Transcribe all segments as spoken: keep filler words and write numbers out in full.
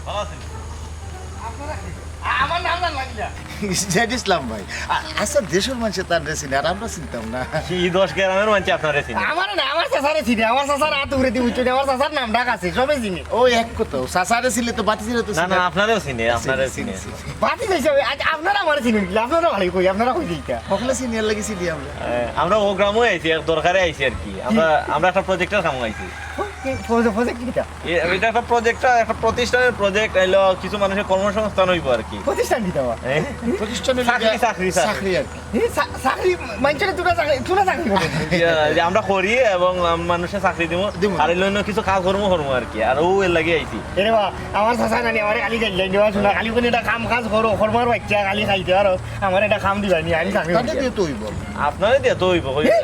ভালা আছইন? আপনারা কে? আ-, আমার নাম জানলা কিলা? জেড ইসলাম ভাই। আ-, আচ্ছা, দেশর মানষে তানরে চিনে, আর আমরা চিনতাম না। ই দশ গ্রামর মানষে আপনারে চিনে। আমারে না, আমার চাচারে চিনে, আমার চাচার আত উপরেদি বুঝছো নি, আমার চাচার নাম ডাক আছে, সবে চিনে। ও এক কথা, চাচারে চিনলে তো ভাতিজারে তো না, চিনে। না, আপনারেও চিনে, চিনে, আপনারেও চিনে, চিনে। চিনে। ভাতিজা হিসাবে আজ আপনারা আমারে চিনইন কিলা? আপনারা ভাই কই, আপনারা কই দিতা? হকলে চিনি, এর লাগি চিনি আমরা। এ, আমরা অউ গ্রামো আইছি, এক দরকারে আইছি আর কি। আমরা, আমরা একটা প্রজেক্টর কামো আইছি। কি প্রজে-, প্রজেক্ট কিতা? এ, ইটা একটা প্রজেক্ট, একটা প্রতিষ্ঠানর প্রজেক্ট আইলো, কিছু মানষর কর্মসংস্থান অইবো আর কি। প্রতিষ্ঠান কিতা বা? এ? প্রতিষ্ঠান অইলো চাকরি, গিয়া চাকরি, চাকরি। চাকরি আর কি। এ, চা-, চাকরি, মানষরে তুমরা চাকরি, তুমরা চাকরি করো। ইয়া, যে আমরা করি এবং, আম, মানষরে চাকরি দিমু। দিমু। আর অইলো অইন্য কিছু কাজ কর্ম করমু আর কি। আর অউ এর লাগি আইছি। এরে বা, আমার চাচা নানি আমারে খালি গাইল্লাইন দেওয়া শুনা, খালি কোন একটা কাম কাজ করো, কর্মর বাচ্চা, খালি খাইতে পারো, আমারে একটা কাম দিবায় নি, আমি চাকরি তাতে করতাম। দিয়া তো অইবো। আপনারে দিয়া তো অইবো, কই? এ,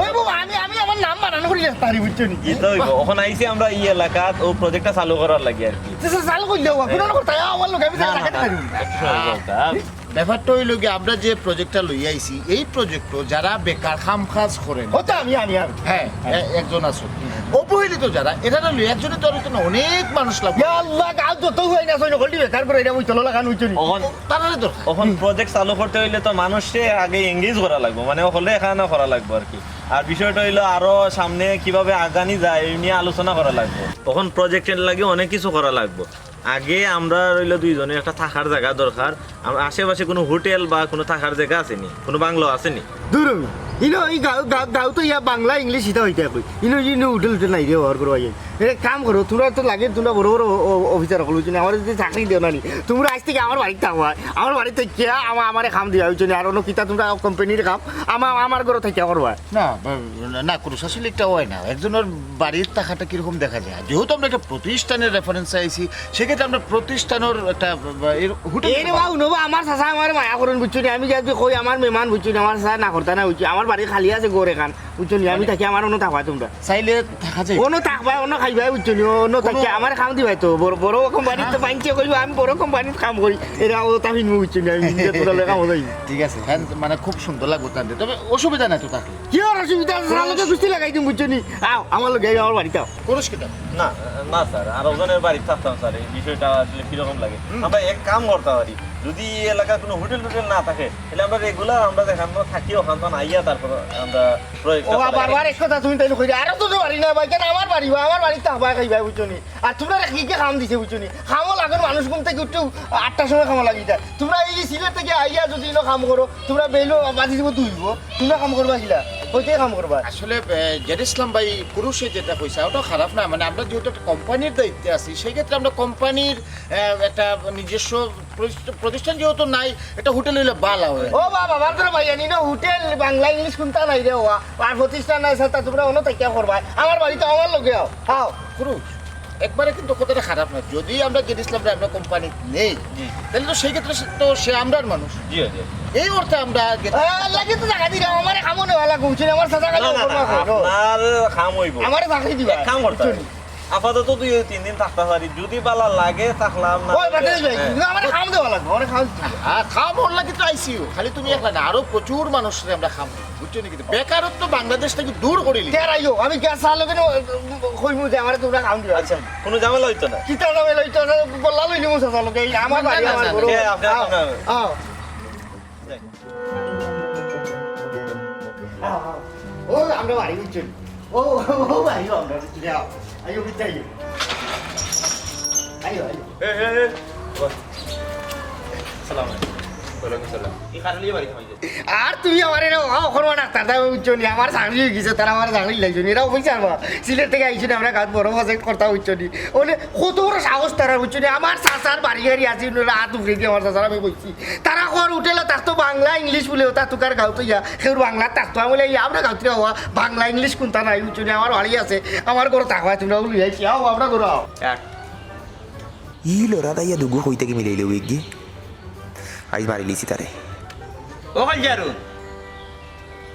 অইবো, আমি, আমি আমার নাম বানান করি রাখতাম পারি, বুঝছো নি? ইতা অইবো। অখন আইছি আমরা ই এলাকাত, অউ প্রজেক্টটা চালু করার লাগি আর কি। তো চালু করলে অইবো, না, কোনো না। কথা, আমার লগে আমি না, না, চাকরি না। পারি। একটু সময় বলতে, হ্যাঁ। ব্যাপারটা অইলো কি, আমরা যে প্রজেক্টটা লইয়া আইছি, এই প্রজেক্টও যারা বেকার কাম কাজ করে না, ও তো আমি, আমি, আমি। হ্যাঁ, হ্যাঁ। এ-, একজন আছে। অবহেলিত যারা, এরা লইয়া একজনে তো আর অইতো না, অনেক মানুষ লাগবো। ইয়া আল্লাহ, গাঁও যত অয় না, সৈন্য কলটি বেকার করে, এটা অইতো না, লাগান অইতো নি। অখন, তারারে দরকার। অখন হুম। প্রজেক্ট চালু করতে অইলে তো মানষরে আগে এনগেজ করা লাগবো, মানে, হকলরে একখান করা লাগবো আর কি। আর বিষয়টা অইলো আরো সামনে কিভাবে আগানি যায়, এই নিয়া আলোচনা করা লাগবো। অখন প্রজেক্টর লাগি অনেক কিছু করা লাগবো। আগে আমরার অইলো দুইজনর একটা থাকার জাগা দরকার। আম-, আশেপাশে কুনু হোটেল বা কুনু থাকার জাগা আছে নি? কুনু বাংলো আছে নি? দুরু, ইনো ই গাঁও, গাঁও, গাঁও তো ইয়া বাংলা, ইংলিশ ইতা অইতে কই। ইনো, ইনো হোটেল উটেল নাই রে, অর করো আইয়ে। এ, কাম করো, তুমরা তো লাগে, তুমরা বড় বড় অ-, অ-, অফিসার অকল, বুঝছো নি? আমারে যদি চাকরি দেও না নি, তুমরা আইজ থাকি আমার বাড়িত থাকবায়, আমার বাড়িত থাকিয়া আমা-, আমারে কাম দিবায়, বুঝছো নি? আর অন্য কিতা তুমরা কোম্পানির কাম, আমা-, আমার ঘরো থাকিয়া করবায়। না, বা-, না, কুরুশ, আসলে ইটা অয় না। একজনর বাড়িত থাকাটা কিরকম দেখা যায়? যেহেতু আমরা একটা প্রতিষ্ঠানের রেফারেন্সে আইছি, সেক্ষেত্রে আমরা প্রতিষ্ঠানর একটা, বা, এর হোটেল এরে বা, হুনো বা, আমার চাচা আমারে মায়া করইন, বুঝছো নি? আমি যদি কই আমার মেহমান, বুঝছো নি? আমার চাচা না করতা না, বুঝছো? আমার বাড়ি খালি আছে ঘর একখান, বুঝছো নি? আমি মানে থাকি আমার অনো থাকবায় তুমরা। চাইলে থাকা যায়। অনো থাকবায়, অনো খাইবায়, বুঝছো নি? অনো কোনো থাকি আমারে কাম দিবায় তো। বড়, বড় কোম্পানিত তো হ্যাঁ। মাইনষে কইবো, আমি বড় কোম্পানিত কাম করি। এরা অতা ফিনমু, বুঝছো নি? আমি নিজে তোরা লগে কাম করি। ঠিক আছে, হ্যাঁ, মানে খুব সুন্দর লাগবো তাহলে। তবে অসুবিধা নাই তো থাকলে। কি আর অসুবিধা আছে? চাচার লগে কুস্তি লাগাই দিমু, বুঝছো নি? আও, আমার লগে আও, আমার বাড়িত আও। কুরুশ কিতা? না, না স্যার, আর অজনের বাড়িত থাকতাম স্যার, এই বিষয়টা আসলে কিরকম লাগে? হুম। আমরা এক কাম করতাম পারি, যদি ই এলাকাত কুনু হোটেল টোটেল না থাকে, তাইলে আমরা রেগুলার আমরা যেখানো থাকি অখানো আইয়া তারপর আমরা প্রজেক্টটা ও, চালাই। বারবার এক কথা তুমি তাইলে কইরায়, আরো তো বাড়ি না ভাই, কেনে আমার বাড়ি বা, আমার বাড়িত থাকবায় খাইবায়, বুঝছো নি? আর তুমরারে কে কাম দিছে, বুঝছো নি? কামো লাগের মানুষ ঘুম থাকি উঠতে আটটার সময় কামো লাগি যায়। তুমরা এই সিলেট থাকি আইয়া যদি ইনো কাম করো, তুমরা বেইলো বাজি দিব দুইবো, তুমরা কাম করবায় কিলা? কইতে কাম করবায়? আসলে, এ, জেড ইসলাম ভাই কুরুশে যেটা কইছে, ওটাও খারাপ না। মানে, আমরা যেহেতু একটা কোম্পানির দায়িত্বে আছি, সেই ক্ষেত্রে আমরা কোম্পানির, এ, একটা নিজস্ব প্রতিষ্ঠ-, প্রতিষ্ঠান যেহেতু নাই, একটা হোটেল অইলে ভালা অয়। ও বাবা, বাবা, তোর ভাই, এনি না হোটেল, বাংলা, ইংলিশ কুনতা নাই রে, ওয়া। আর প্রতিষ্ঠান নাই, স্যার, তা তুমরা অনো থাকিয়া করবায়। আমার বাড়িত আও, আমার লগে আও। আও। কুরুশ, একবারে কিন্তু কথাটা খারাপ না। যদি আমরা জেড ইসলামরে আমরা কোম্পানিত নেই, জি। তাইলে তো সেই ক্ষেত্রে সে, তো সে আমরার মানুষ। জি, জি। এই অর্থে আমরা আগে আ, আল্লাহ কিন্তু জাগা দিরা, আমারে কামো নেওয়া লাগবো, বুঝছো নি? আমার চাচা খালি না, না, না, করবা, করো। আপনার কাম অইবো। আমারে চাকরি দিবা। এক কাম করতে বুঝছো নি? হবে। আপাতত দুই তিন দিন থাকতাম পারি, যদি ভালা লাগে থাকলাম, না ওই লাগে, বাদে যাই। হ্যাঁ। না, আমারে কাম দেওয়া লাগবো, আমারে কাম দিতে হবে। হ্যাঁ, কাম অর লাগি তো আইসিও। খালি তুমি একলা না, আরো প্রচুর মানুষরে আমরা কাম দিই। বুঝছো নি? কিন্তু বেকারত্ব বাংলাদেশ থাকি দূর করিলি। কে আর আইও, আমি গ্যাস চালু করে কইমু যে আমারে তুমরা কাম দিবা। আচ্ছা, কুনু ঝামেলা অইতো না। কিতা ঝামেলা অইতো না, বললা লই নিমু চাচা লগে, এই আমার না, বাড়ি, না, আমার না, ঘর। না, আপনি, আও, আপনি, আও। আও, আও। ও, আমরা বাড়ি বুঝছো নি? ও, ও, ও, বাড়ি আমরা বুঝছো নি? আও, আইও, বুঝছো, আইও। আইও, আইও। এ, এ, এ। সালাম আলাইকুম। ওয়ালাইকুম সালাম। এই কারণে বাড়ি থামাই যাচ্ছে। আর তুমি আমারে রে, ও, করবা ডাক্তার, তাই বুঝছো নি? আমার চাকরি অই গেছে, তারা আমারে চাকরি লাইছো নি, এরাও কইছে আর বা। সিলেট থাকি আইছো নি, আমরা গাঁত বড় প্রজেক্ট করতা বুঝছো নি? ওনে কত বড় সাহস তারা বুঝছো নি? আমার চাচার বাড়ি গাড়ি আছে, ওনারা হাত উপরে দিয়ে আমার চাচার আমি কইছি। তারা কর হোটেলো থাকতো বাংলা, ইংলিশ বলে ওটা তুকার গাঁও তো ইয়া, কেউর বাংলা থাকতো, আমি বলে, "ইয়া, আমরা গাঁও তো ইয়া, বাংলা, ইংলিশ কোনটা নাই, বুঝছো নি? আমার বাড়ি আছে, আমার ঘরে থাকো, তোমরা লই আইছি, আও, আমরা ঘরে আও।" এক। ই লড়া দাইয়া দুগু কই থাকি মিলাইলে উইগি? আইজ মারিলিছি তারে। ও কলজারুন,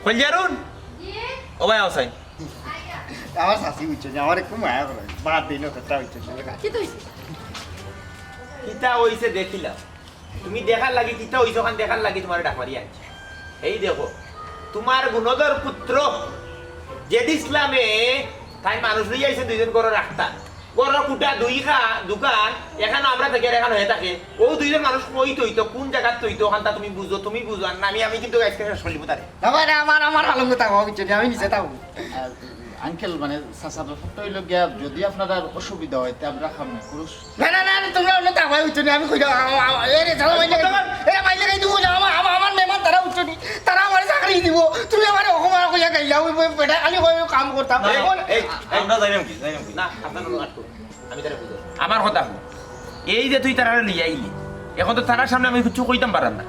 কলজারুন, ও ভাই, আও চাই। আমার চাচি বুঝছো নি, আমার একটু মায়া করে, বাদ দিন, অতটা বুঝছো নি। কিতা অইছে? কিতা অইছে দেখিলাম। তুমি দেখার লাগি, কিতা অইছে ওখান দেখার লাগি তুমারে ডাক মারি আনছি। এই দেখো, তুমার গুণধর পুত্র জেড ইসলামে তাইন মানুষ লইয়া আইছে দুইজন ঘরো রাখতা। ঘরর কুটা দুইখান দুকান, এখানো আমরা থাকি আর এখানো হে থাকে। অউ দুইজন মানুষ কই থইতো, কুন জাগাত থইতো, অখানতা তুমি বুঝো, তুমি বুঝো, আর না আমি, আমি কিন্তু আইজকে শেষ করিলিমু তারে। না ভাই, না, আমার, আমার পালঙ্গ থাকো, বুঝছো নি? আমি নিচে থাকমু। আহ, আঙ্কেল, মানে, চাচা, ব্যাপারটা অইলো গিয়া, যদি আপনারার অসুবিধা অয়, তে আমরা খাম না, কুরুশ। না, না, না, না, তুমরা অনো থাকবায়, বুঝছো নি? আমি কইলাম, আ-, আ-, এ রে, চালা মাইলে, এ মাইলে, এই দুগু যাও, আমার, আমার, আমার মেহমান তারা, বুঝছো নি? তারা আমারে চাকরি দিবো, তুমি আমারে অপমান কইয়া গাইলা, ওই, ওই বেটা খালি কয় কাম করতাম। না, এখন এই, এই, আমরা যাইরাম কি, যাইরাম কি? না, আপনারা আটকো। আমি তারে বুঝাই। আমার কথা হুন। এই যে তুই তারারে লইয়া আইলি, এখন তো তারার সামনে আমি কিচ্ছু কইতাম পারাম না।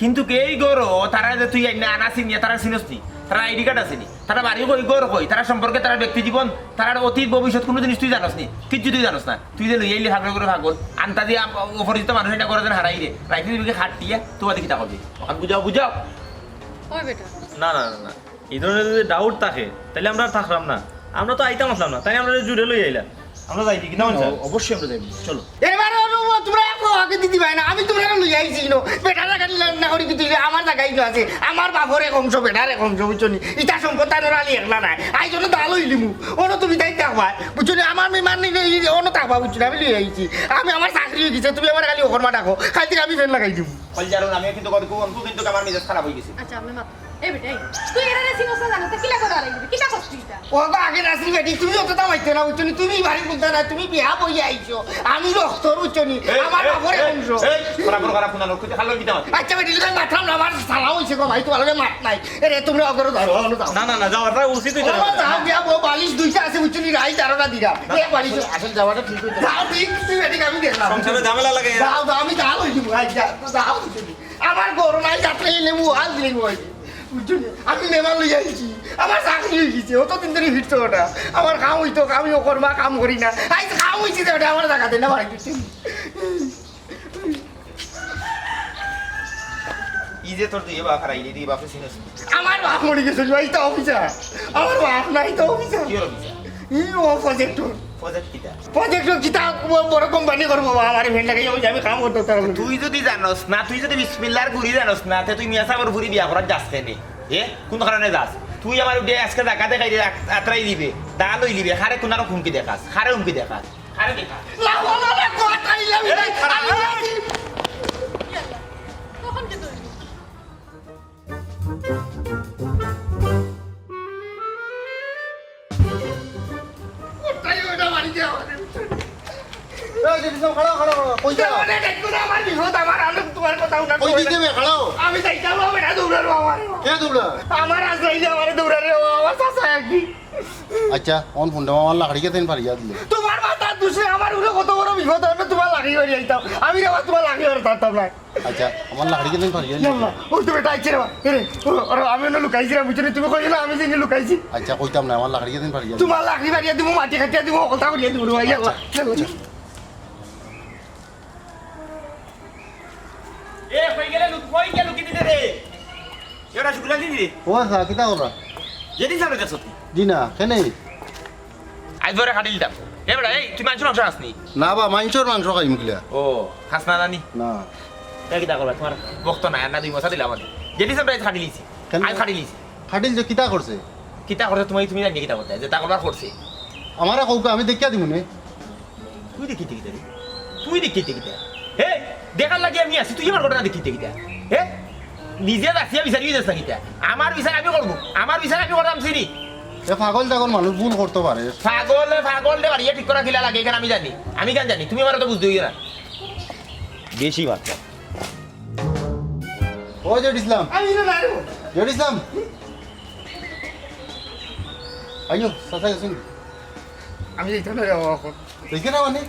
কিন্তু এই ঘরো তারা যে তুই আইনা আনা চিনিয়া তারা চিনস নি, তারা আইডি কার্ড আছে নি, তারা বাড়ি কই, ঘর কই, তারা সম্পর্কে, তারা ব্যক্তি জীবন, তারার অতীত ভবিষ্যৎ কুনু জিনিস তুই জানস নি, কিচ্ছু তুই জানস না। তুই যে লইয়া আইলি পাগল করে পাগল, আন্তাজি আম-, অপরিচিত মানুষ এটা করে যেন হারাই রে, রাইতে দিবি কি খাটিয়া, তুই বাদে কিতা করবি? অখন বুঝাও, বুঝাও। ওই বেটা। না, না, না, না। এই ধরনের যদি ডাউট থাকে, তাইলে আমরা আর থাকলাম না। আমরা তো আইতাম আসলাম না, তাই আমরা জুড়ে লই আইলাম। আমরা যাই কি, কিতা মনে চায়? অবশ্যই আমরা যাইব, চলো। এবারে অনুভব তোমরা এক আগে দিদি ভাই না, আমি তোমরা লই আইছি কিনো, বেটার জায়গা না করি কিন্তু আমার জায়গায় কিনো আছে, আমার বাপর এক অংশ, বেটার এক অংশ, বুঝছো নি? ইটা সম্পদ তাই ওরা আলি একলা নাই, আই জন্য দাল হইলিমু, ওনো তুমি তাই থাকবা, বুঝছো নি? আমার মেহমান নিলে অনো থাকবা, বুঝছো নি? আমি লই আইছি, আমি আমার চাকরি হয়ে গেছে, তুমি আমার খালি ওখর মা ডাকো, খালি থেকে আমি ফেন লাগাই দিব। কলজারুন, আমি কিন্তু কত কোন কিন্তু আমার মেজাজ খারাপ হয়ে গেছে। আচ্ছা, আমি মাত্র এই বেটা, এই, তুই এরা রেসি মশলা জানো, তো কিলা করে আড়াই দিবি? কিলা করছিস এটা? ও বাবা, আগে নাসির বেটি, তুমি অতটা মাইতে না, বুঝছো নি? তুমি বাড়ি বলতে না, তুমি বিয়া বইয়া আইছো। আমি রক্ত, বুঝছো নি? এই, আমার এই, বাপরে এই, বংশ। এই, খরা, খরা, খরা, ফোন আনো, কইতে খালো কিতা মাতি? আচ্ছা বেটি, তুমি মাতলাম না, আমার সালা হইছে গো ভাই, তোমার লগে মাত নাই। এরে, তোমরা অগরে ধরো, অনো যাও। না, না, না, যাওয়াটা উচিত হইতো ও না। বাবা, যাও, গিয়া বউ বালিশ দুইটা আছে, বুঝছো নি? রাইত আরোটা দিলাম। না, এ বালিশ। আসলে, আসলে যাওয়াটা ঠিক হইতো না। যাও, ঠিক, তুমি বেটি, আমি দেখলাম। সংসারে ঝামেলা লাগে। যাও, যাও, আমি যা লই দিব, আচ্ছা, যাও, বুঝছো নি? আমার ঘর নাই, যাত্রা এই লেবু, আজ লেবু হইছে। বুঝছো নি? আমি মেহমান লই আইছি। আমার চাকরি হয়ে গেছে। অতদিন ধরে ফিরতো ওটা। আমার কাম হইতো, আমি ও কর্মা কাম করি না। আইজ কাম হইছে যে ওটা আমার জায়গা দেন না, বাড়ি দিচ্ছি। ই যে তোর দুই বাপ হারাইলি, দুই বাপে চিনস না। আমার বাপ মরে গেছে, ভাই, তো অফিসার। আমার বাপ নাই, তো অফিসার। কি অফিসার? ই ও প্রজেক্টর। প্রজেক্ট কিতা? প্রজেক্টর কিতা? ব-, বড় কোম্পানি করবো, বাবা, আমার ফ্রেন্ড লাগে, ওই যে আমি কাম করতে পারবো না। তুই যদি জানোস না, তুই যদি বিসমিল্লাহর গুরি জানোস না, তে তুই মিয়া সাবর ফুরি বিয়া করার যাস কেনে? এ? কোন কারণে যাস? তুই আমার উঠে আজকে ধাক্কা দেখাই দে, আত-, আতরাই দিবে, দা লই দিবে, খারে কোন আরো হুমকি দেখাস, খারে হুমকি দেখাস, খারে দেখাস। লা, লা, লা, লা, কথা ইলা, এই, খারাপ। আমি রাজি। ইয়াল্লা, তখন কি তুই? কোথায় ওটা বাড়ি যাওয়া? এই যে, বিশাল, খাড়াও, খাড়াও, খাড়াও, কই যাও? মানে, দেখো না, আমার বিপদ, আমার আনন্দ, তোমার কথা উনার কই সময় দিতে না। হবে, খাড়াও? আমি যাইতাম, হবে না, দৌড়ানো আমার। কে দৌড়া? আমার আজরাইলে আমারে দৌড়ারে, ও আমার চাচা একদিন। আচ্ছা, অন ফোনটা আমার লাকড়ি গেছেন ফারিয়া দিলে। তোমার মাথার দুষে আমার উড়ে কত বড় বিপদ হবে, তোমার লাকড়ি বাড়ি আইতাম। আমি রে বাবা, তোমার লাকড়ি বাড়ি থাকতাম না। আচ্ছা, আমার লাকড়ি গেছেন ফারিয়া দিলে। ইয়াল্লা, ওই তো বেটা আইছে রে বাবা। এ রে, ও, ওরে, আমি অন্য লুকাইছি রে, বুঝছো নি? তুমি কইলে আমি জানি লুকাইছি। আচ্ছা, কইতাম না, আমার লাকড়ি গেছেন ফারিয়া দিলে। তোমার লাকড়ি বাড়িয়া দিমু, মাটি কাটিয়া দিমু, হকলতা করিয়া দিমু রে ভাই, ইয়াল্লা। আচ্ছা, আচ্ছা। এ, কই গেলে লুক-, কই গেল কি দিতে রে? এরা শুকুলা দিদি রে। ও আচ্ছা, কিতা করবা? যেদিন সামনে দেখছো তুই? জি না, কেনে? আজ বরে খাটিল দাম। এ বেটা, এই, তুই মাংস মাংস খাস নি? না বা, মাংসর মাংস খাইম কিলা? ও, খাস না জানি? না। তে কিতা করবা? তোমার বক্ত নাই, আর না দুই মশা দিলাম আমি। যেদিন সামনে আজ খাটিলিছি। কেন? আজ খাটিলিছি। খাটিল যে কিতা করছে? কিতা করছে তুমি, তুমি জানি কিতা করতে? যে তা করবার করছে। আমারে কউকা, আমি দেখিয়া দিমু নে। তুই দেখিতে কিতা রে? তুই দেখিতে কিতা? হে, দেখার লাগি আমি আছি, তুই আমার ঘটনা দেখিতে কিতা? হে? নিজে যাচিয়া বিচারি যাস না কিতা? আমার বিচার আমি করবো, আমার বিচার আমি করতাম চিনি। এ পাগল টাগল মানুষ ভুল করতে পারে। পাগলে পাগল দে বাড়িয়ে ঠিক করা কিলা লাগে, এখানে আমি জানি, আমি কেন জানি, তুমি আমার তো বুঝতে হইও না। বেশি মাত্রা। ও জেড ইসলাম। আমি না, না রে। জেড ইসলাম। আইও, চাচা গেছেন। আমি যাইতাম না রে বাবা এখন। দেখে না মানে?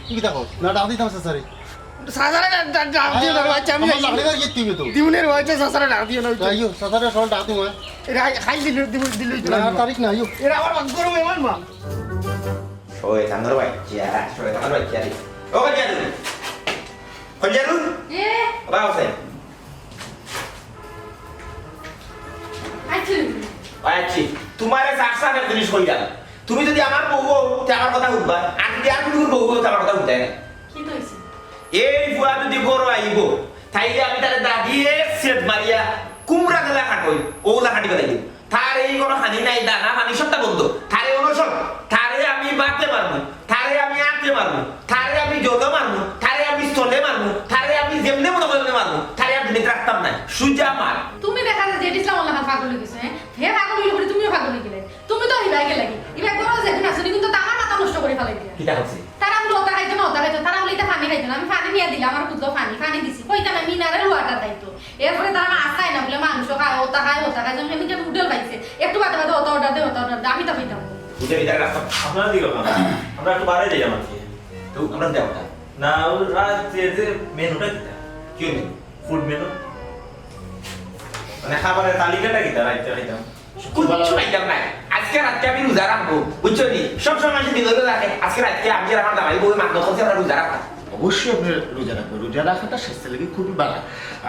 তুই কিতা কর? না, ডাক দিতাম চাচারে। চাচারে ডাক, ডাক, ডাক দিও না রে, আচ্ছা, আমি আমার আইছি। লাকড়ি বাড়ি গিয়ে তুই তো। দিমুনের বাচ্চা চাচারে ডাক দিও না, আইও, চাচারে সব ডাক দিমু, হ্যাঁ। এরা খাই দিল, দিমু, দিল, দিল। না, তারিখ না, আইও। এরা আমার ভাগ্যর মেহমান মা। শয়তানর বাচ্চা, শয়তানর বাচ্চা রে। ও কলজারু। কলজারু? এ? বাবা আছে। আইছি। ভাই আইছি। তোমারে সাফ সাফ এক জিনিস কইলাম। তুমি যদি আমার বউ হও, তে আমার কথা হুনবা। আর যদি আর কুনু বউ হও, তে আমার কথা হুনতায় না। কি কইছি? এই ফুয়া যদি ঘরো আইবো, তাইলে আমি তারে দাগিয়ে সেট মারিয়া কুমড়া গেলা কাটই, ওলা কাটি ফেলাই দিই। তার এই কোনো হানি নাই, দানা পানি সবটা বন্ধ। তারে অনশন, তারে আমি বাতে মারমু, তারে আমি আতে মারমু, তারে আমি জোতো মারমু, তারে আমি স্থলে মারমু, তারে আমি যেমনে মনে করি এমনে মারমু, তারে আর দুনিয়াত রাখতাম না। সুজা মার। তুমি দেখা যায় যে ইসলাম আল্লাহ পাগল অই গেছে, হ্যাঁ? হে পাগল অইলে পরে তুমিও পাগল অই গেলে। তুমি তো হিবাই গেলে কি? ইবাই বড় যে গুণ আছে, কিন্তু তো আমার মাথা নষ্ট করি ফালাই দিলে। কিতা করছে? তারা বলে ওটা খাইতো না, ওটা খাইতো না। তারা বলে এটা পানি খাইতো না। আমি পানি নিয়ে দিলাম, আমার বুঝলো পানি, পানি দিছি। কইতা না, মিনারেল ওয়াটার খাইতো। এরপরে তারা মাছ খায় না, বলে মাংস খায়, ওটা খায়, ওটা খায়। যখন আমি নুডল খাইছে, একটু বাদে বাদে ওটা অর্ডার দে, ওটা অর্ডার দে, আমি তো খাইতাম। বুঝে ভিতরে রাখো। আপনারা দিল না। আমরা একটু বাইরে যাইলাম আর কি। তো আমরা যাবো না। না, ও রাত যে, যে মেনুটা কিতা? কি মেনু? Food menu. মানে খাবারের তালিকাটা কিতা রাইতে খাইতাম? কিচ্ছু খাইতাম না। আজকে রাতকে আমি রোজা রাখবো, বুঝছো নি? সব সময় মানুষ দিন রোজা রাখে, আজকে রাতকে আমি আর আমার জামাই বউ মাত্র করছি আমরা রোজা রাখবো। অবশ্যই আপনি রোজা রাখবেন, রোজা রাখাটা স্বাস্থ্যের লাগি খুবই ভালো।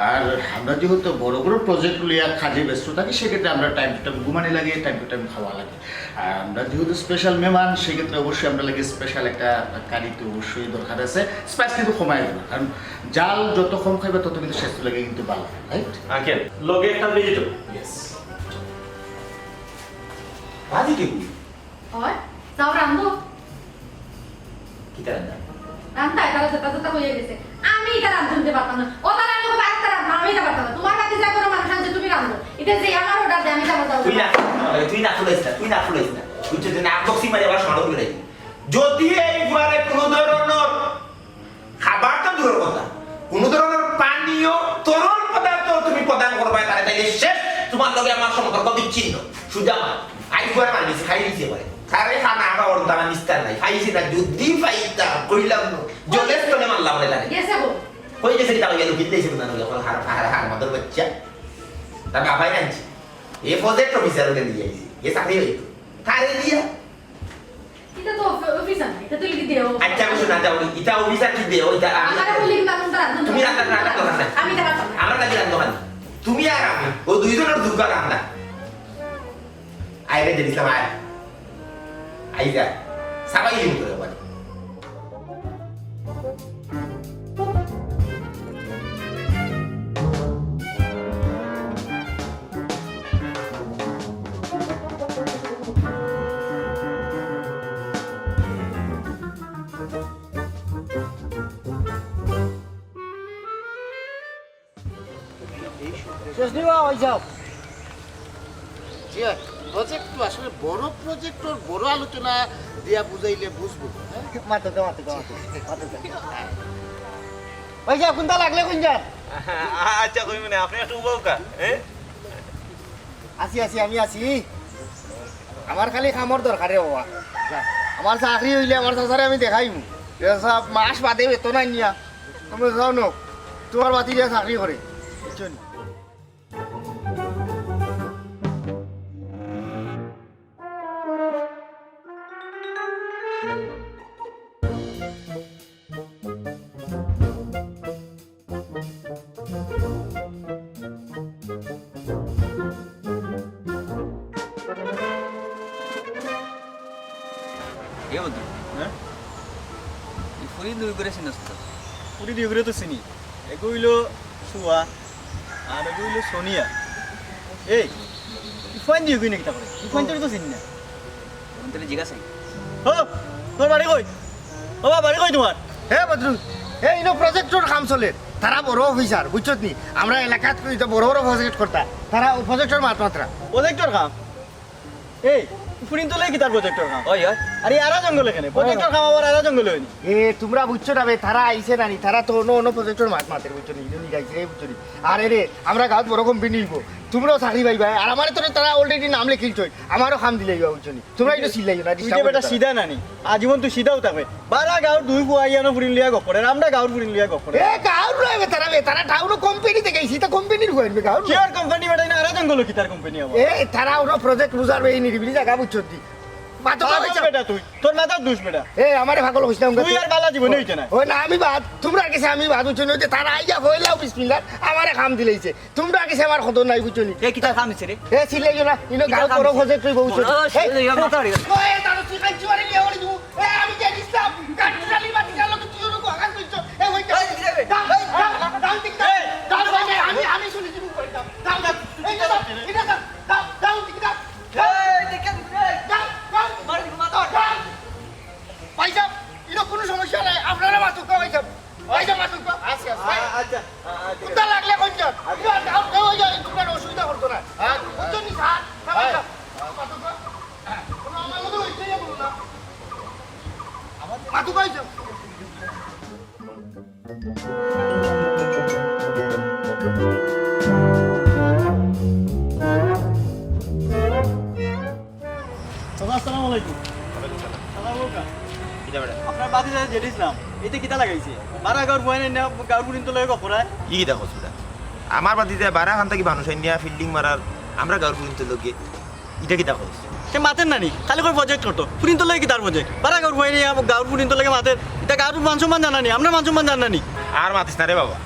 আর আমরা যেহেতু বড় বড় প্রজেক্ট লইয়া কাজে ব্যস্ত থাকি, সেক্ষেত্রে আমরা টাইম টু টাইম ঘুমানি লাগে, টাইম টু টাইম খাওয়া লাগে। আর আমরা যেহেতু স্পেশাল মেহমান, সেক্ষেত্রে অবশ্যই আমরা লাগে স্পেশাল একটা কারি তো অবশ্যই দরকার আছে। স্পাইস কিন্তু কমাই দেবো, কারণ জাল যত কম খাইবে তত কিন্তু স্বাস্থ্য লাগে কিন্তু ভালো, রাইট? আঙ্কেল, লগে একটা ভেজিটেবল। ইয়েস। ভাজি কি? হয়, যাও রান্ধো। কিতা রান্ধা? রান্ধা, এটা যেটা যেটা হয়ে গেছে। আমি এটা রান্ধতে পারতাম না। ও তারা আমি পারতাম না, আমি এটা পারতাম না। তোমার বাড়িত যা করে মানুষ আনছে, তুমি রান্ধো। এটা যে আমার অর্ডার দেয়, আমি যাবো, যাবো। তুই না, তুই না ফুলাইস না, তুই না ফুলাইস না। তুই যদি না বক্সিং মারি আবার সড়ক বেড়াই। যদি এই ঘরে কোনো ধরনের খাবার তো দূরের কথা, কোনো ধরনের পানীয় তরল পদার্থ তুমি প্রদান করবে, তাহলে তাইলে শেষ, তোমার লগে আমার সম্পর্ক বিচ্ছিন্ন। সুজা মা, আই ঘরে মারি দিছি, খাই দিছি এবারে। তারে খানা খাওয়ার তো আমার নিস্তার নাই, খাইছি না, যদি পাইতাম, কইলাম না, জলে স্থলে মারলাম রে তারে। গেছে গো। কই গেছে কিতা কইয়া লুকিয়ে দিয়েছে না, ওই এখন হার, হার, হার মদর বাচ্চা। তার বাবাই আনছে। এ প্রজেক্ট অফিসার উঠে দিয়ে আইছে। এ চাকরি হইতো। তারে দিয়া। এটা তো অফি-, অফিসার না, এটা তো লিখে দেও। আচ্ছা, আমি শোনা যাও, এটা অফিসার কি দেও, এটা আমি আমারে বললে কিন্তু আমি তো রান্ধুন তুমি না। রান্না, রান্না করো না। আমি এটা পারতাম না। আমরা কাজে রান্ধো খালি। তুমি আর আমি, ও দুইজনের দুর্গা রান্না। আয় রে, জেনিস আয়। আই যা। সাবাই দিন করে ওখানে। শেষ নিবা, ওই যাও। জি, প্রজেক্ট তো আসলে বড় প্রজেক্টর বড় আলোচনা দিয়া বুঝাইলে বুঝবো, হ্যাঁ? মাতো তো, মাতো তো, মাতো তো, মাতো তো। ওই যাও, কোনটা লাগলে কোন যান? আচ্ছা, কই মানে, আপনি একটু উবাও কা, হ্যাঁ? আছি, আছি, আমি আছি। আমার খালি কামর দরকারে বাবা। আমার চাকরি হইলে আমার চাচারে আমি দেখাইমু। এ সব মাস বাদে বেতন আনিয়া। তুমি যাও নো, তোমার বাতি দিয়া চাকরি করে। বুঝছো নি? এ বন্ধু, হ্যাঁ? এই ফুরি দুই করে চিনস তো? ফুরি দুই করে তো চিনি। এগু হইল সুয়া, আর এগু হইল সোনিয়া। এই, এই ফুয়াইন দুই কই না কিতা করে? এই ফুয়াইন তো চিনি না। তখন তাহলে জিজ্ঞাসা। ও, তোর বাড়ি কই? ও বাবা, বাড়ি কই তোমার? হে বদরু, হে ইনো প্রজেক্টর কাম চলে। তারা বড় অফিসার, বুঝছত নি? আমরা এলাকাত কই তো বড় বড় প্রজেক্ট করতা। তারা প্রজেক্টর মাত মাত্রা। প্রজেক্টর কাম? এই, ফুরিন তো লেখি তার প্রজেক্টর কাম। ওই, ওই। আরে, আরা জঙ্গলে কেনে? প্রজেক্টর কাম আবার আরা জঙ্গলে হয়নি। এ, তোমরা বুঝছো না বে, তারা আইছে না নি, তারা তো অন্য অন্য প্রজেক্টর মাত মাতের, বুঝছো নি? ইনো নি গাইছে রে, বুঝছো নি? আরে রে, আমরা গাঁত বড় কোম্পানি হইব, তোমরাও চাকরি পাইবা, আর আমারে তো তারা already নাম লেখিলছই, আমারও কাম দিলে হইবা, বুঝছো নি? তোমরা একটু চিল্লাইও না, তুই disturb যে বেটা করো না। সিধা নানি, আজীবন তুই সিধাও থাকবে। বারা গাঁওর দুই ফুয়া ইয়ানো ফুরিন লইয়া গপ করে, আমরা গাঁওর ফুরিন লইয়া গপ করে। এ, গাঁওর নয় বে, তারা বে, তারা টাউনো কোম্পানি থেকে আইছি, তা কোম্পানির ফুয়া আনবে, গাঁওর কি নয়। আর কোম্পানি বেটা, না আরা জঙ্গল কি তার কোম্পানি আবার? এ, তারা ওরা প্রজেক্ট বুঝার বে, এই নিরিবিলি জায়গা বুঝছো তুই। মাথা পাগল বেটা তুই, তোর মাথার দোষ বেটা। এ, আমারে পাগল কইছ না, তুই আর বালা জীবনে হইতে না। ওই না, আমি বাদ, তোমরা আর কিছু আমি বাদ, বুঝছো নি? ওই যে তারা আইয়া হইলাও বিসমিল্লাহ, আমারে কাম দিলাইছে। তোমরা আগে সে আমার খবর নাই, বুঝছো নি? এ, কিতা কাম দিছে রে? এ, চিল্লাইও না, ইনো কিতা গাঁও কাম বড় দিছে? খোঁজে তুই বউ বড় চুদি। ছেলে, এই, ইয়া, এই, মাথা রে। ওই, তার তুই কাজ চুয়ারে নিয়ে ওরে দিব। এ, আমি জানিস না, কাঠুরালি মাটি গেল তো তুই ওরকম আঘাত করছো। এ, ওই, এই, কিতা রে? দাও, এই, দাও, দাও, ঠিক আছে। এই, দাও, দাও, আমি, আমি শুনে দিব, করে দাও। দাও, দাও, এই, দাও, এটা দাও, দাও, দাও, ঠিক আছে। চাচা, আসসালামু আলাইকুম। চাচা, ও কা? কিতা বেটা? আপনার বাড়িত যে জেডিস নাম, এতে কিতা লাগাইছে? বারা গাঁওর ফুয়াইন আইনা গাঁওর ফুরিন্তর লগে গফ করায়। ই কিতা কস বেটা? আমার বাড়িত বারা খান থাকি মানুষ আইনা ফিল্ডিং মারার, আমরা গাঁওর ফুরিন্তর লগে। ইটা কিতা কস? তে মাতের না নি, খালি কয় প্রজেক্ট করতো। ফুরিন্তর লগে কিতার প্রজেক্ট? বারা গাঁওর ফুয়াইন আইনা গাঁওর ফুরিন্তর লগে মাতের। ইটা গাঁওর মান সম্মান জানা নি, আমরার মান সম্মান জানা নি। আর মাতিস না রে বাবা,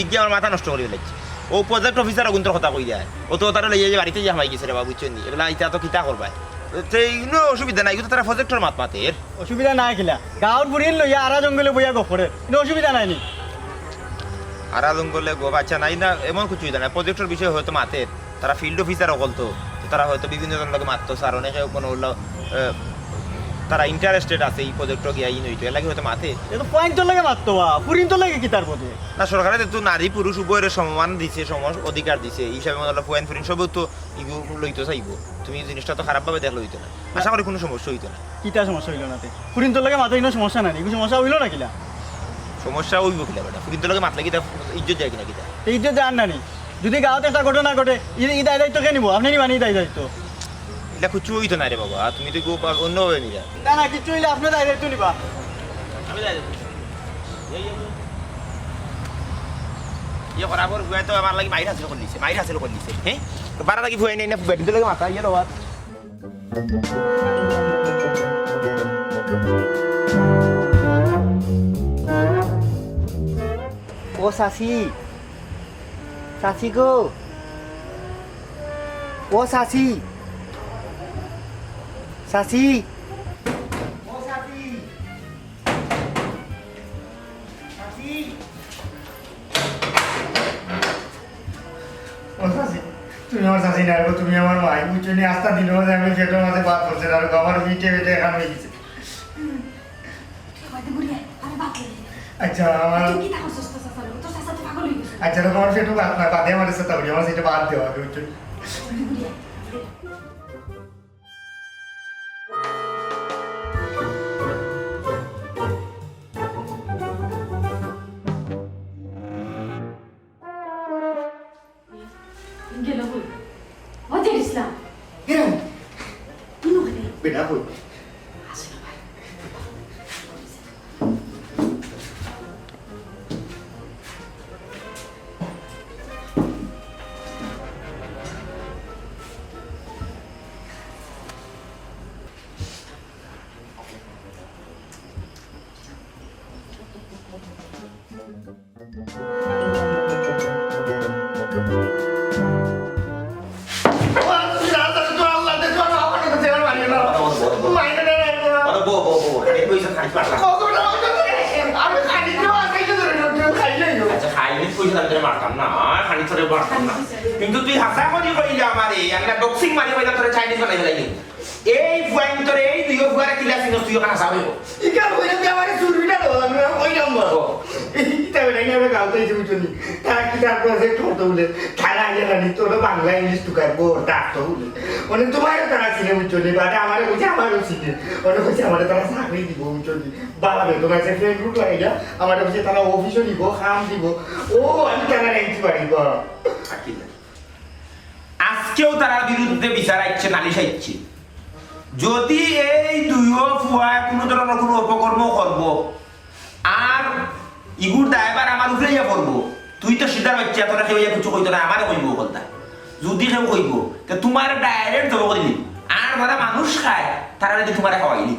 ইগিয়ে আমার মাথা নষ্ট করি লাইছে। ও প্রজেক্ট অফিসার অগুন্তর কথা কই যায়, ও তো তারা লইয়া যে বাড়িত যে হামাই গেছে রে বাবা, বুঝছো নি? এগুলা ইতা তো কিতা করবায়? তে ইনো অসুবিধা নাই, ইগু তো তারা প্রজেক্টর মাত মাতের। অসুবিধা নাই কিলা, গাঁওর ফুরিন লইয়া আরা জঙ্গলে বইয়া গফ করের, ইনো অসুবিধা নাই নি। আরা জঙ্গলে গফ, আচ্ছা, নাই না, এমন কিছু অইতো না, প্রজেক্টর বিষয়ে হয়তো মাতের। তারা ফিল্ড অফিসার অকল তো, তো তারা হয়তো বিভিন্ন জনর লগে মাততো, স্যার, অনেকে কোনো হলো, আহ, তারা ইন্টারেস্টেড আছে এই প্রজেক্টও গিয়া ইন হইতো, এর লাগি হয়তো মাতে। এ তো ফুয়াইন্তর লগে মাততো বা, ফুরিন্তর লগে কিতার প্রজেক্ট? না, সরকারে যেহেতু নারী পুরুষ উভয়রে সমান দিছে, সমান অধিকার দিছে, এই হিসাবে মনে হলো ফুয়াইন ফুরিন সবেও তো ইগু লইতো চাইবো। তুমি জিনিসটা তো খারাপভাবে দেখলে হইতো না। আশা করি কোনো সমস্যা হইতো না। কিতা সমস্যা হইলো না তে? ফুরিন্তর লগে মাতে ইনো সমস্যা নাই, ইগু সমস্যা হইলো না কিলা? সমস্যা হইবো কিলা বেটা? ফুরিন্তর লগে মাতলে কিতা ইজ্জত যায় কিনা কিতা? তে ইজ্জত যায় না নি? যদি গাঁওত একটা ঘটনা ঘটে, ই, ই দায় দায়িত্ব কে নিবো? আপনে নিবা নি ই দায় দায়িত্ব? ইলা কিচ্ছু হইতো না রে বাবা, তুমি তো কেউ পা-, অন্যভাবে নিবা। না, না, কিচ্ছু হইলে আপনে দায় দায়িত্ব নিবা। আমি দায় দায়িত্ব। এই, এই, ইয়ে করার পর ফুয়ায় তো আমার লাগি মাইর হাসিল করি নিছে, মাইর হাসিল করি নিছে, হ্যাঁ? তো বারা লাগি ফুয়াই নাই না, ফুয়াই কিন্তু লাগে মাথা ইয়ে রবার। ও চাচি, চাচি গো, ও চাচি, চাচি, ও চাচি, চাচি। ও চাচি, তুমি আমার চাচি না গো, তুমি আমার মাই, বুঝছো নি? আস্তা দিন মাঝে আমি পেটর মাঝে বাদ পড়ছে না গো, আমার পিঠে পিঠে এখান হয়ে গেছে। তুই বাদে ঘুরে আয়, আরে বাদ দে। আচ্ছা, আমার তুই কি তা করছস তোর চাচার লগে? তোর চাচা তো পাগল হয়ে গেছে। আচ্ছা, দেখো, আমার পেটও বাদ না, বাদে আমার সাথে করি, আমার সেটা বাদ দেওয়া হবে, বুঝছো? তুই ঘুরে আয়। গেল কই? ও যে ইসলাম। কিরম? কোন ওখানে? বেটা কই? আসলে ভাই। আরে বউ, বউ, বউ, খালি কইছে খালি পারলা। আচ্ছা, খালি কইছে আমি তোরে মারতাম না, খালি তোরে মারতাম না। কিন্তু তুই হাছা করি কইলে আমারে, আমরা বক্সিং মারি কইলাম তোরে চাইনিজ বানাই ফেলাই। এই ফুয়াইন্তরে, এই দুইও ফুয়ারে কিলা চিনস তুই ওখানে হাছা কইব। ইকার কইলে যে আমারে চুরবিটা দেওয়া, আমি আর কইলাম না। ও। ইটা বেটা নিয়ে আমরা গাঁওতে এসে বুঝছো নি? তারা কি তার প্রজেক্ট করতে বলে? তারা আগে জানি তোরা বাংলা ইংলিশ টুকার বড় ডাকতো বলে। মানে তোমারও তারা চিনে বুঝছো নি? বাদে আমারে বুঝে আমারও চিনে। ওরা বুঝে আমারে তারা চাকরি দিব বুঝছো নি? বাবা বেতন আছে, ফ্রেন্ড গ্রুপ লাগাইয়া আমারে বুঝে তারা অফিসও দিব, কাম দিব। ও, আমি তারা রেঞ্জ পারি বা। আকিলা। আজকেও তারার বিরুদ্ধে বিচার আইচ্ছে, নালিশ আইচ্ছে। যদি এই দুইও ফুয়া কোনো ধরনের কোনো অপকর্ম করব, আর ইগুর দায়ভার আমার উপরে ইয়া পড়বো, তুই তো সিদ্ধার বাচ্চা, তোরা কেউ ইয়া কিছু কইতো না, আমারে কইবো কথা। যদি কেউ কইবো, তে তোমার ডাইরেক্ট জবাব দিলি। আর যারা মানুষ খায়, তারা যদি তোমারে খাওয়াইলি।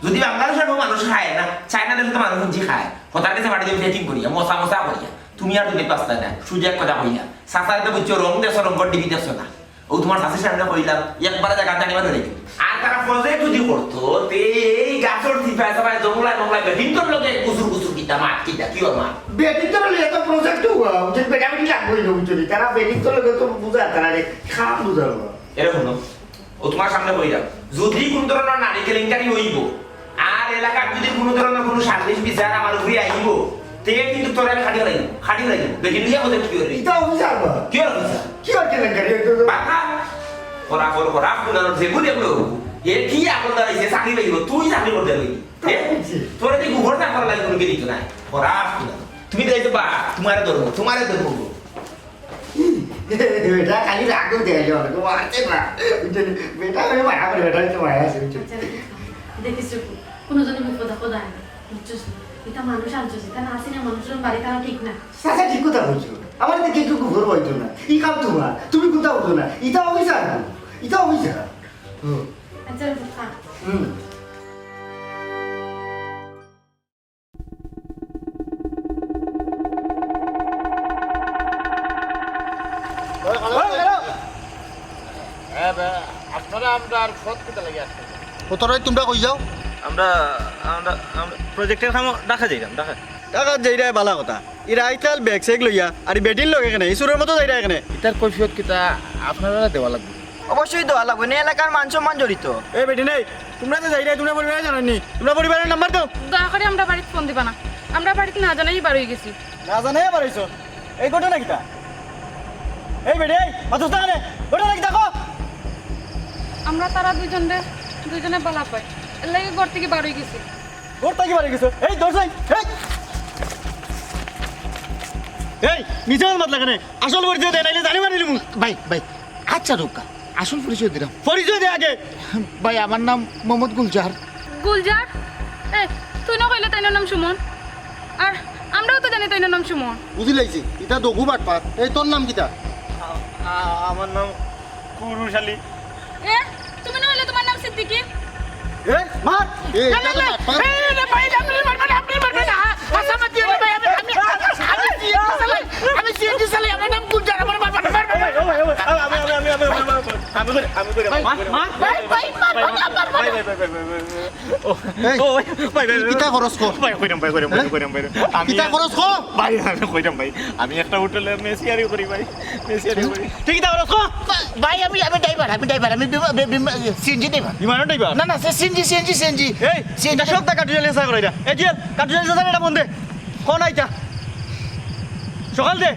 যদি বাংলাদেশে কেউ মানুষ খায় না, চায়না দেশে তো মানুষ বুঝি খায়। হতার কাছে মাটি দিয়ে পেকিং করিয়া, মশা মশা করিয়া। তুমি আর তুমি পাস্তা না, সুজা এক কথা কইয়া। সাসারে তো বুঝছো, রং দেশো, রঙর ডিবি দেশো না। ও তোমার চাচির সামনে কইলাম, একবারে জায়গা টানিবা ধরে। আর তারা প্রজেক্ট যদি করতো, তে এই গাছর চিপায় চাপায় জঙ্গলায় মঙ্গলায় বেটিন্তর লগে গুসুর গুসুর কিতা মাত কিতা, কি ওর মাত? বেটিন্তর লগে তো প্রজেক্ট হওয়া, উচিত বেটা বেটি লাগবো এই লোক যদি। তারা বেটিন্তর লগে তো বুঝা, তারা রে খাম বুঝাবো। এরকম না। ও তোমার সামনে কইলাম, যদি কোন ধরনের নারী কেলেঙ্কারি হইব, আর এলাকার যদি কোনো ধরনের কোনো সালিশ বিচার আমার উপরে আইব, তে কিন্তু তোর আমি খাটি লাগবো, খাটি লাগবো। বেটি নিয়ে আমাদের কি করবি? এটা অফিসার বা? কি অফিসার? কি আর কেলেঙ্কারি? এটা তো বাবা, করা কর, করা, আপনার যে বুঝে বলো, এ কি এখন দাঁড়াইছে, চাকরি পাইব, তুই চাকরি করতে পারবি। এ? তোরা কি ঘর না করা লাগবে, কোনো কিছু নাই। করা, আপনার তুমি যাইতো বা, তোমারে ধরবো, তোমারে ধরবো। বেটা খালি রাগ করতে গেলে হবে, তো মারতে না। বুঝছো নি? বেটা আমি মায়া করে, বেটা আমি তো মায়া আছে, বুঝছো নি? আচ্ছা, দেখিস রে, কোনো জনে বিপদ আপদ আয় না, বুঝছস নি? ইতা মানুষ আনছস, ইতা না আসি না মানুষর বাড়ি তারা ঠিক না। চাচা ঠিক কথা কইছো, আমার তো কেউ কেউ ঘর হইতো না, ই কাম তোমার, তুমি কোথাও হতো না, ইতা অফিসার, ইতা অফিসার। হুম। আচ্ছা, থাক। হুম। এ বে, আপনারা আমরার ফত কিতা লাগি আটকাইলা? ও তোরাই তোমরা কই যাও? আমরা, আমরা, আমরা প্রজেক্টর কামো ঢাকা যাইরাম, ঢাকা। ঢাকা যাইরায় বালা কথা। ইরা আইতাল ব্যাগ স্যাগ লইয়া, আর ই বেটির লগে কেনে, ই চুরর মতো যাইরায় কেনে। ইতার কৈফিয়ত কিতা আপনারারে দেওয়া লাগবো? অবশ্যই দেওয়া লাগবো, নে এলাকার মান সম্মান জড়িত। এ বেটি নেই, তোমরা তো যাইরায়, তোমরা পরিবারে জানাইনি, তোমরা পরিবারর নাম্বার দেও। দয়া করি আমরার বাড়িত ফোন দিবা না, আমরা বাড়িত না জানাই বার অই গেছি। না জানাই বার অইছো? এই ঘটনা কিতা? এই বেটি, এই মাথা উঠা কেনে? ঘটনা কিতা কও? আমরা তারা দুইজনরে, দুইজনে বালা পাই, এর লাগি ঘর থাকি বার অই গেছি। ঘর থাকি বার অই গেছো? এই ধর যাই, এই। এই, মিছা মাত লাগে না, আসল পরিচয় দে, নাইলে জানি মারি লিমু। ভাই, ভাই, আচ্ছা রুক্কা, আসল পরিচয় দিলাম। পরিচয় দে আগে। ভাই, আমার নাম মোহাম্মদ গুলজার। গুলজার? এ, তুই না কইলে তাইনর নাম সুমন? আর আমরাও তো জানি তাইনর নাম সুমন। বুঝি লাইছি, ইতা দগু বাটপার। এই তোর নাম কিতা? আ-, আ-, আমার নাম কুরুশ আলী। এ, তুমি না কইলে তোমার নাম সিদ্দিকী? এ, মার। এ, না, না, ইতা তো না। বাটপার। এ, না, ভাই, আপনি মারবেন, আপনি মারবেন। আ-, আসামা দিয়ে ভাই, আমি, আমি, আমি সিএনজি চালাই, আমি সিএনজি চালাই, আমার নাম গুলজার, আমার মারবেন, মারবেন। ও ভাই, ও ভাই, ও ভাই, আমি, আমি, আমি, আমি, আমি, আমি, আমি করি, আমি করি, আমি করি। মার, মার। ভাই, ভাই, মার, মার, মার, মার। ভাই, ভাই, ভাই, ভাই, ভাই, ভাই। ও, এই, ও, ভাই, ভাই, ভাই, তুই ভাই, কিতা করস ক? ভাই, কইরাম, ভাই, কইরাম, ভাই, হ্যাঁ? কইরাম, ভাই। আমি কিতা করস ক? ভাই, আমি কইরাম, ভাই। আমি একটা হোটেলে মেসিয়ারি করি, ভাই। মেসিয়ারি করি। তুই কিতা করস ক? ভাই, আমি, আমি ড্রাইভার, আমি ড্রাইভার, আমি বিমা-, বি-, বিমা-, সিএনজি ড্রাইভার। বিমানর ড্রাইভার? না, না, সে সিএনজি, সিএনজি, সিএনজি। এই, সিএনজি। এটা সব টাকা টুইলে লেসা করে এটা। এই জুয়েল, কাটুইলে লেসা এটা বন্ধে। কোন আইতা? সকাল দে।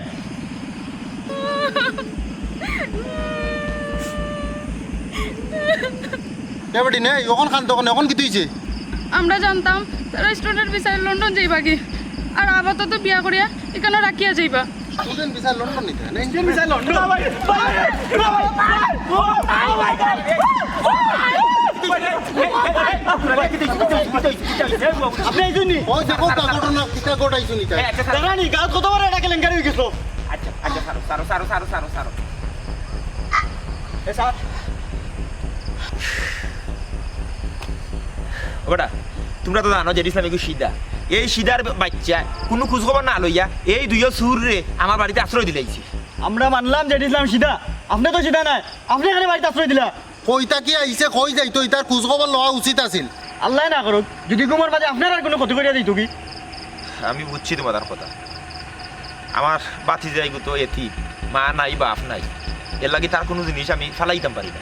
এ বেটি, নে, অখন কান্দো কেনে, অখন কিতা অইছে? আমরা জানতাম তারা স্টুডেন্ট ভিসায় লন্ডন যাইবাগি, আর আপাতত বিয়া করিয়া ইকানো রাখিয়া যাইবা। স্টুডেন্ট ভিসায় লন্ডন নিতা, না? স্টুডেন্ট ভিসায় লন্ডন? আপনি এই জন্যই? ওই যে কোনটা ঘটনা, কিতা ঘটাইছো নি তাই? দাঁড়ানি, গাঁত কত বড় একটা কেলেঙ্কারি অই গেছে। আচ্ছা, আচ্ছা, ছাড়ো, ছাড়ো, ছাড়ো। এ স্যার। ও বেটা, তোমরা তো জানো জেড ইসলাম এগু সিধা। এই সিধার বাচ্চা কুনু খোঁজ খবর না লইয়া এই দুইও চুররে আমার বাড়িত আশ্রয় দিলাইছে। আমরা মানলাম জেড ইসলাম সিধা, আপনে তো সিধা নায়, আপনে কেনে বাড়িত আশ্রয় দিলা? কই থাকি আইছে, কই যাইতো, ইতার খোঁজ খবর লওয়া উচিত আছিল। আল্লায় না করুক, যুদি ঘুমর মাঝে আপনারার কুনু ক্ষতি করিয়া দিতো কি? আমি বুঝছি তোমার কথা। আমার ভাতিজা এগু তো এতিম, মা নাই, বাপ নাই, এর লাগি তার কুনু জিনিস আমি ফালাইতাম পারি না।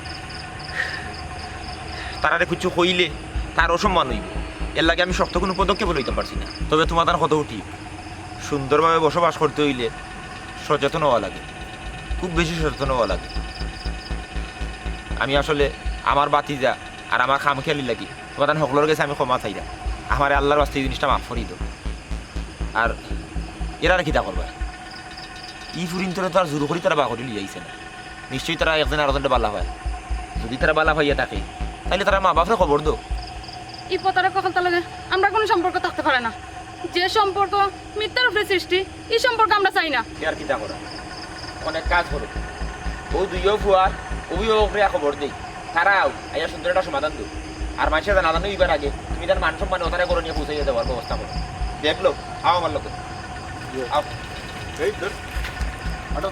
তারারে কিচ্ছু কইলে তার অসম্মান অইবো, এর লাগি আমি শক্ত কুনু পদক্ষেপ লইতাম পারছি না। তবে তোমার তার কথা ঠিক, সুন্দরভাবে বসবাস করতে অইলে সচেতন অওয়া লাগে, খুব বেশি সচেতন অওয়া লাগে। আমি আসলে আমার ভাতিজা আর আমার খামখেয়ালি লাগি তোমার তান হকলর গেছে আমি ক্ষমা চাইরাম। আমারে আল্লার ওয়াস্তে ই জিনিসটা মাফ করি দেও। আর এরারে কিতা করবা? ই ফুরিন্তরে তো আর জোর করি তারা বার করি লইয়া আইছে না। নিশ্চয়ই তারা একজন আরোজনরে বালা পায়। যুদি তারা বালা পাইয়া থাকে, তাইলে তারা মা বাপরে খবর দেও। ই প্রতারক হকলতার লগে আমরার কুনু সম্পর্ক থাকতে পারে না। যে সম্পর্ক মিথ্যার উপরে সৃষ্টি, ই সম্পর্ক আমরা চাই না। তে আর কিতা করা? অনেক কাজ করো। অউ দুইও ফুয়ার অভিভাবকরে খবর দেই। তারা আউক, আইয়া সুন্দর একটা সমাধান দেও। আর মানষে জানাজানি অইবার আগে তুমি তার মান সম্মান অতারে ঘরো নিয়া পৌঁছাইয়া দেওয়ার ব্যবস্থা করো। দেখলো, আও আমার লগে। আও। এই ধর। আটো।